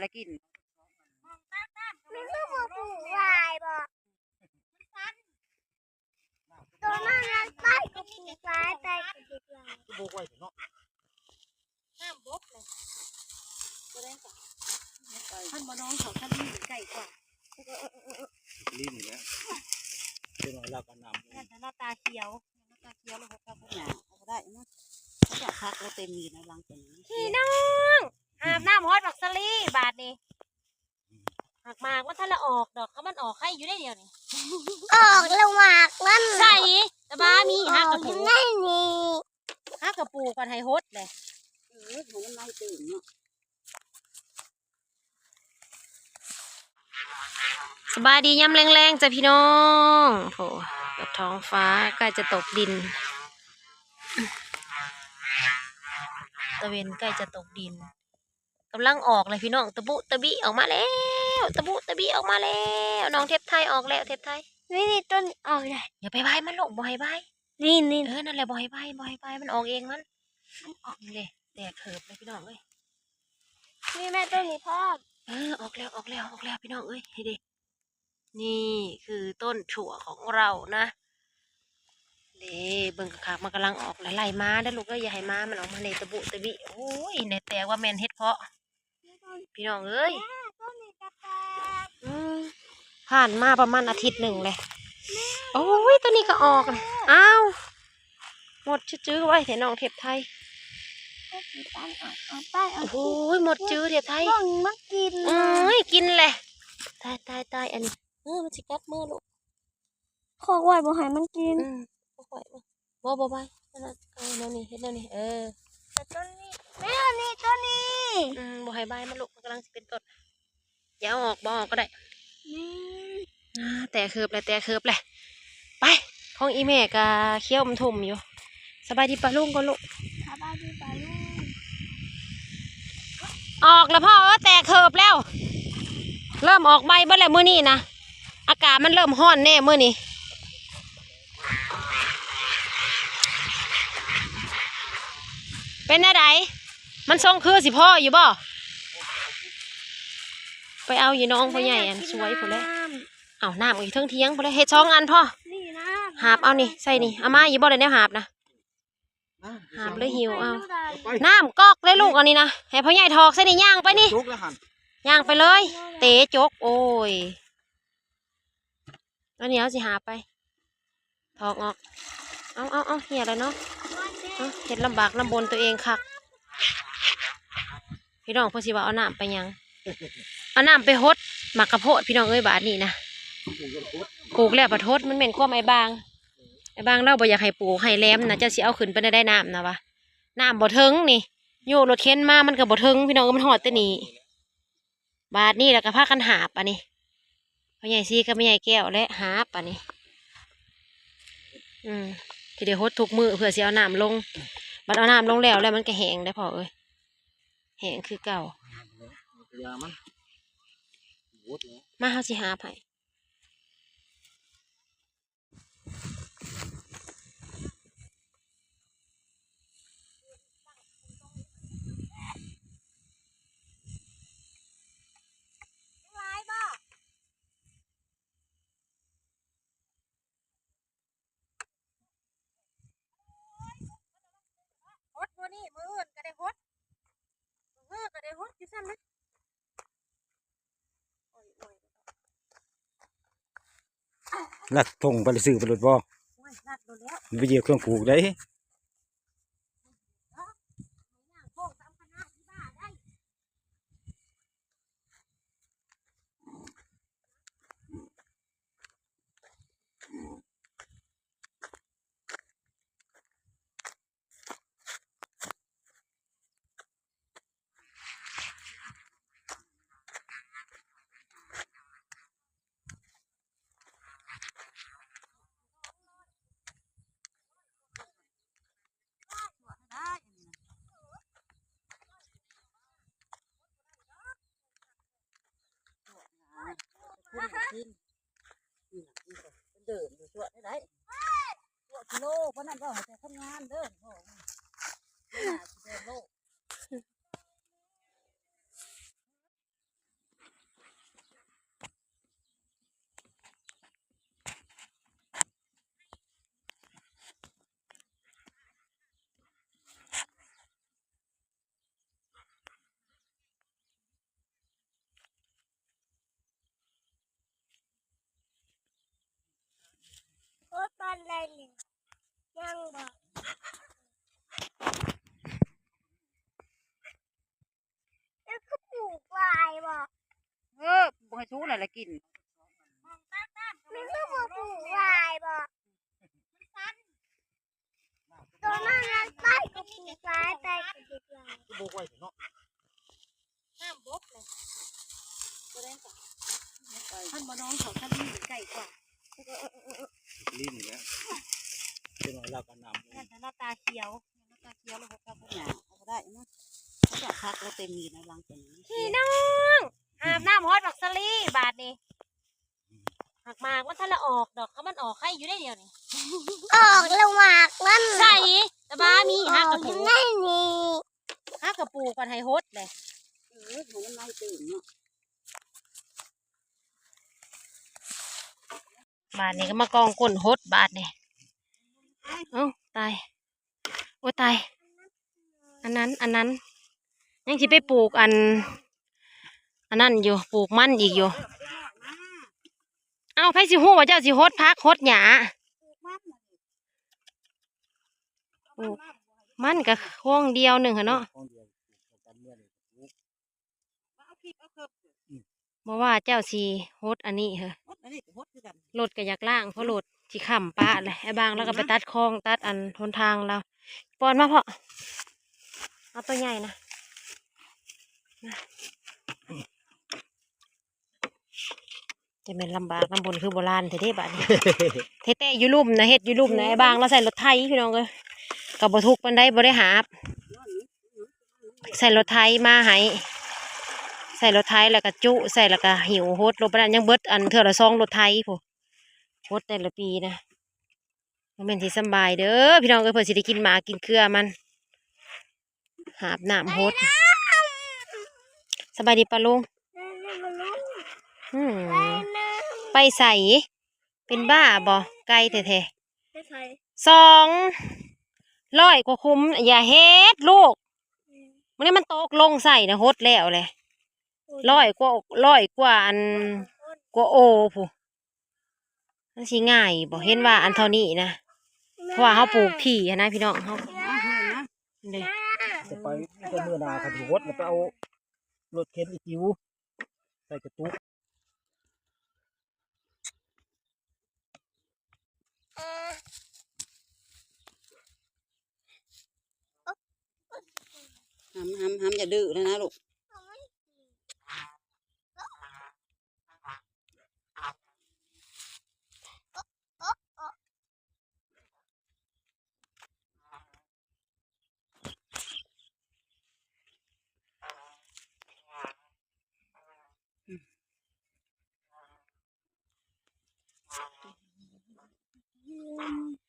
ລະກິນ ມັນຄືບໍ່ປູກຫຼາຍບໍ່? ຕົວນັ້ນລະໄປກໍປູກຫຼາຍ ໄປກໍປູກຫຼາຍ ຄືບໍ່ໄວເນາະ. ນ້ຳບົກເລີຍ ບໍ່ໄດ້ກະ ຄັນບໍ່ນ້ອງເຂົາ ຄັນນີ້ໃກ້ກວ່າ ລີ້ນີ້ແຫຼະ ເປັນວ່າລາວກໍນ້ຳ ແມ່ນແຕ່ລາວຕາຂຽວ ຕາຂຽວແລ້ວບໍ່ກັບຫຍ້າກໍໄດ້ເນາະ ເຂົາເຈົ້າພັກລະເຕັມຢູ່ໃນຫຼັງຕົວນີ້ ພີ່ນ້ອງ ອາບນ້ຳຮອດບັກສະລີບາດນີ້. ໝາກ ໝາກມັນທັນລະອອກດອກ ຄັນມັນອອກໄຄຢູ່ໄດ໋ດຽວນີ້ ອອກແລ້ວໝາກມັນ ໃສ ຕາບາມີ ອອກ ຫັກກະປູ ຢູ່ໃນນີ້ ຫັກກະປູກ່ອນໃຫ້ຫົດແຫຼະ ເອີ ໃຫ້ມັນໄລ່ຕື່ມເນາະ. ສະບາຍດີຍາມແລງໆ ຈ້າພີ່ນ້ອງ ໂອ້ ກັບທ້ອງຟ້າໃກ້ຈະຕົກດິນ ຕາເວັນໃກ້ຈະຕົກດິນ. ກຳລັງອອກແລ້ວພີ່ນ້ອງ ຕະບຸຕະບິອອກມາແລ້ວ ຕະບຸຕະບິອອກມາແລ້ວ ນ້ອງເທບໄທອອກແລ້ວ ເທບໄທ ນີ້ໆ ຕົ້ນອອກແລ້ວ ຢ່າໄປບາຍມັນລູກ ບໍ່ໃຫ້ບາຍ ນີ້ໆ ເອີ ນັ້ນແຫຼະ ບໍ່ໃຫ້ບາຍ ບໍ່ໃຫ້ບາຍ ມັນອອກເອງມັນ ນີ້ເດ້ ແຕກເຫີບເລີຍພີ່ນ້ອງເອີຍ ນີ້ແມ່ ຕົ້ນນີ້ພ້ອມ ເອີ ອອກແລ້ວ ອອກແລ້ວ ອອກແລ້ວພີ່ນ້ອງເອີຍ ນີ້ເດ້. ນີ້ຄືຕົ້ນຖົ່ວຂອງເຮົານະ ເດ້ ເບິ່ງຄັກໆ ມັນກຳລັງອອກ ໄລ່ໆ ມາເດີລູກເອີຍ ຢ່າໃຫ້ມາ ມັນອອກມາເລຕະບຸຕະບິ ໂອ້ຍ ແນ່ແຕກວ່າແມ່ນເຫັດເພາະ ພີ່ນ້ອງເອີຍ ອືມ ຜ່ານມາປະມານອາທິດໜຶ່ງແຫຼະ ໂອ້ຍ ໂຕນີ້ກໍອອກ ອ້າວ ມົດຈື່ໆ ໄວແທ້ນ້ອງເທບໄທ ເອົາໄປ ເອົາ ໂອ້ຍ ມົດຈື່ເທບໄທ ເບິ່ງມັນກິນ ໂອ້ຍ ກິນແຫຼະ ຕາຍໆໆ ອັນນີ້ ເອີ ມັນຊິກັດມືລູກ ຄອກໄວ້ບໍ່ໃຫ້ມັນກິນ ອືມ ຄອກໄວ້ ບໍ່ ບໍ່ບາຍ ອັນນັ້ນ ເອີ ແນວນີ້ ເຮັດແນວນີ້ ເອີ ແຕ່ຕົ້ນນີ້ ແມ່ ອັນນີ້ ຕົ້ນນີ້ ອືມ ບໍ່ໃຫ້ບາຍມັນລູກ ມັນກຳລັງຊິເປັນຕົ້ນ ຢ່າເອົາອອກ ບໍ່ເອົາອອກກໍໄດ້ ອືມ ອ່າ ແຕກເຮີບແຫຼະ ແຕກເຮີບແຫຼະ ໄປ ຂອງອີ່ແມ່ກະຂຽວອຳທຸ່ມຢູ່ ສະບາຍດີປ້າລຸງກ່ອນລູກ ສະບາຍດີປ້າລຸງ ອອກແລ້ວພໍ່ເອີຍ ແຕກເຮີບແລ້ວ ເລີ່ມອອກໃບເບິດແລ້ວມື້ນີ້ນະ ອາກາດມັນເລີ່ມຮ້ອນແນ່ມື້ນີ້ ເປັນແນວໃດ? ມັນຊົງຄືຊິພໍຢູ່ບໍ່? ໄປເອົາຢູ່ໜອງພໍ່ໃຫຍ່ອັນສວຍພຸ້ນແຫຼະ ເອົານ້ຳຢູ່ເທິງຖຽງພຸ້ນແຫຼະ ເຮັດສອງອັນພໍ ນີ້ນ້ຳ ຫາບເອົານີ້ ໃສ່ນີ້ ເອົາມາຢູ່ບໍ່ລະແນວຫາບນະ? ຫາບຫຼືຫິວເອົາ ນ້ຳກອກເດ້ລູກ ອັນນີ້ນະ ໃຫ້ພໍ່ໃຫຍ່ຖອກໃສ່ນີ້ ຍ່າງໄປນີ້ ຈົກແລ້ວຫັ້ນ ຍ່າງໄປເລີຍ ເຕະຈົກ ໂອ້ຍ ອັນນີ້ເຮົາຊິຫາໄປ ຖອກອອກ ເອົາ ເອົາ ເອົາ ເຫຍແລ້ວເນາະ ເອົາ ເຮັດລຳບາກລຳບົນຕົວເອງຄັກ ພີ່ນ້ອງ ເພິ່ນຊິວ່າເອົານ້ຳໄປຫຍັງ ເອົານ້ຳໄປຫົດໝາກກະໂພດ ພີ່ນ້ອງເອີຍ ບາດນີ້ນະ ປູກແລ້ວພັດຫົດ ມັນແມ່ນຄວາມອ້າຍບາງ ອ້າຍບາງລາວບໍ່ຢາກໃຫ້ປູກໃຫ້ແຫຼມນະ ເຈົ້າຊິເອົາຂຶ້ນໄປແນວໃດນ້ຳນະວະ ນ້ຳບໍ່ເຖິງນີ້ ໂຍກລົດເຂັນມາມັນກໍບໍ່ເຖິງ ພີ່ນ້ອງເອີຍ ມັນຮອດແຕ່ນີ້ ບາດນີ້ລະກະພາກັນຫາບບາດນີ້ ພໍ່ໃຫຍ່ຊີກັບແມ່ໃຫຍ່ແກ້ວແລະຫາບບາດນີ້ ອືມ ຊິໄດ້ຫົດທຸກມື້ເພື່ອຊິເອົານ້ຳລົງ ບັດເອົານ້ຳລົງແລ້ວ ແລ້ວມັນກະແຫ້ງໄດ໋ພໍ່ເອີຍ ແຫ້ງຄືເກົ່າ ຢາມັນ ມາເຮົາຊິຫາບໃຫ້. ຫົດມື້ນີ້ ມື້ອື່ນກໍໄດ້ຫົດ ມື້ຮືກໍໄດ້ຫົດຢູ່ຊັ້ນນະ. ລັດທົ່ງໄປ ຊື້ໄປໂລດບໍ່? ໂອ້ຍ ລັດໂລດແລ້ວ ໄປຢຽບເຄື່ອງປູກໄດ໋. ເດີນຢູ່ ຕົວະໄດ້ ຕົວະກິໂລ ເພາະນັ້ນເວົ້າໃຫ້ແຕ່ຄົນງານເດີ ບໍ່ ບໍ່ໜ້າຊິເດີນໂລດ. ອັນໃດນີ້ ຍັງບໍ່ ແລ້ວຄືປູກຫຼາຍບໍ່? ເອີ ບໍ່ໃຫ້ສູນະລະກິນ ມັນຄືບໍ່ປູກຫຼາຍບໍ່? ຕົວນັ້ນນະ ໄປກໍປູກຫຼາຍ ໄປກໍປູກຫຼາຍ ຄືບໍ່ໄວເນາະ ນ້ຳບົກເລີຍ ບໍ່ໄດ້ ຄັນບໍ່ນ້ອງເຂົາ ຄັນນີ້ໃກ້ກວ່າ ຫຼິ້ນແລ້ວ ເປັນວ່າລາວກໍນ້ຳ ແມ່ນແຕ່ໜ້າຕາຂຽວ ໜ້າຕາຂຽວແລ້ວບໍ່ກັບຫຍ້າ ເອົາບໍ່ໄດ້ເນາະ ເຂົາເຈົ້າພັກແລ້ວເຕັມຢູ່ໃນຫຼັງຕົວນີ້ ພີ່ນ້ອງ ອາບນ້ຳຮອດບັກສາລີບາດນີ້ ໝາກ ໝາກມັນທັນລະອອກດອກ ຄັນມັນອອກໄຄຢູ່ໄດ໋ດຽວນີ້ ອອກແລ້ວໝາກມັນ ໃສ ຕາບາມີ ອອກ ຫັກກະປູກ ໃນນີ້ ຫັກກະປູກ ບັດໃຫ້ຫົດເລີຍ ເອີ ໃຫ້ມັນໄວຕື່ນເນາະ ບາດນີ້ກໍມາກອງກົ້ນຫົດບາດນີ້ ເອົ້າ ຕາຍ ໂອ້ ຕາຍ ອັນນັ້ນ ອັນນັ້ນ ຍັງຊິໄປປູກອັນ ອັນນັ້ນຢູ່ ປູກມັນອີກຢູ່ ເອົ້າ ໃຜຊິຮູ້ວ່າເຈົ້າຊິຫົດຜັກຫົດຫຍ້າ ປູກມັນກໍໂຄງດຽວໜຶ່ງຫັ້ນເນາະ ບໍ່ວ່າເຈົ້າຊິຫົດອັນນີ້ເຮີ ຫົດອັນນີ້ກໍຫົດຄືກັນ ລົດກໍຢາກລ້າງ ເພາະລົດຊິຄ້ຳປະແຫຼະ ອ້າຍບາງລາວກໍໄປຕັດຄອງ ຕັດອັນຫົນທາງລາວ ປ້ອນມາເພາະ ເອົາຕົວໃຫຍ່ນະ ຈະແມ່ນລຳບາກນຳບົນຄືໂບລານແທ້ເດ້ບາດນີ້ ເຮັດແຕ່ຢູ່ລຸ່ມນະ ເຮັດຢູ່ລຸ່ມນະ ອ້າຍບາງລາວໃສ່ລົດໄຖພີ່ນ້ອງເອີຍ ກໍບໍ່ທຸກປານໃດ ບໍ່ໄດ້ຫາບ ໃສ່ລົດໄຖມາໃຫ້ ໃສ່ລົດໄຖແລ້ວກໍຈຸໃສ່ ແລ້ວກໍຫິ້ວຫົດລົງໄປນັ້ນ ຍັງເບິດອັນເທື່ອລະສອງລົດໄຖພຸ້ນ ຫົດແຕ່ລະປີນະ ບໍ່ແມ່ນຊິສຳບາຍເດີພີ່ນ້ອງເອີຍ ເພິ່ນຊິໄດ້ກິນໝາກກິນເຄືອມັນ ຫາບນ້ຳຫົດ ສະບາຍດີປ້າລຸງ ອືມ ໄປໃສ? ເປັນບ້າບໍ່? ໄກແທ້ໆ ໄປໃສ? ສອງຮ້ອຍກວ່າຂຸມ ຢ່າເຮັດລູກ ອືມ ມື້ນີ້ມັນຕົກລົງໃສ່ນະ ຫົດແລ້ວແຫຼະ ໂອ້ຍ ຮ້ອຍກວ່າ ຮ້ອຍກວ່າອັນ ກວ່າໂອພຸ້ນ ມັນຊິງ່າຍບໍ່? ເຫັນວ່າອັນເທົ່ານີ້ນະ ເພາະວ່າເຮົາປູກຖີ່ຫັ້ນນະພີ່ນ້ອງ ເຮົາ ເດ້ ຈະໄປ ມີແຕ່ມື້ໜ້າຄັນຊິຫົດ ແລ້ວໄປເອົາລົດເຂັນອີຈິວໃສ່ກະຕຸກ ຫຳ ຫຳ ຫຳ ຢ່າດື້ນະ ນະລູກ ອືມ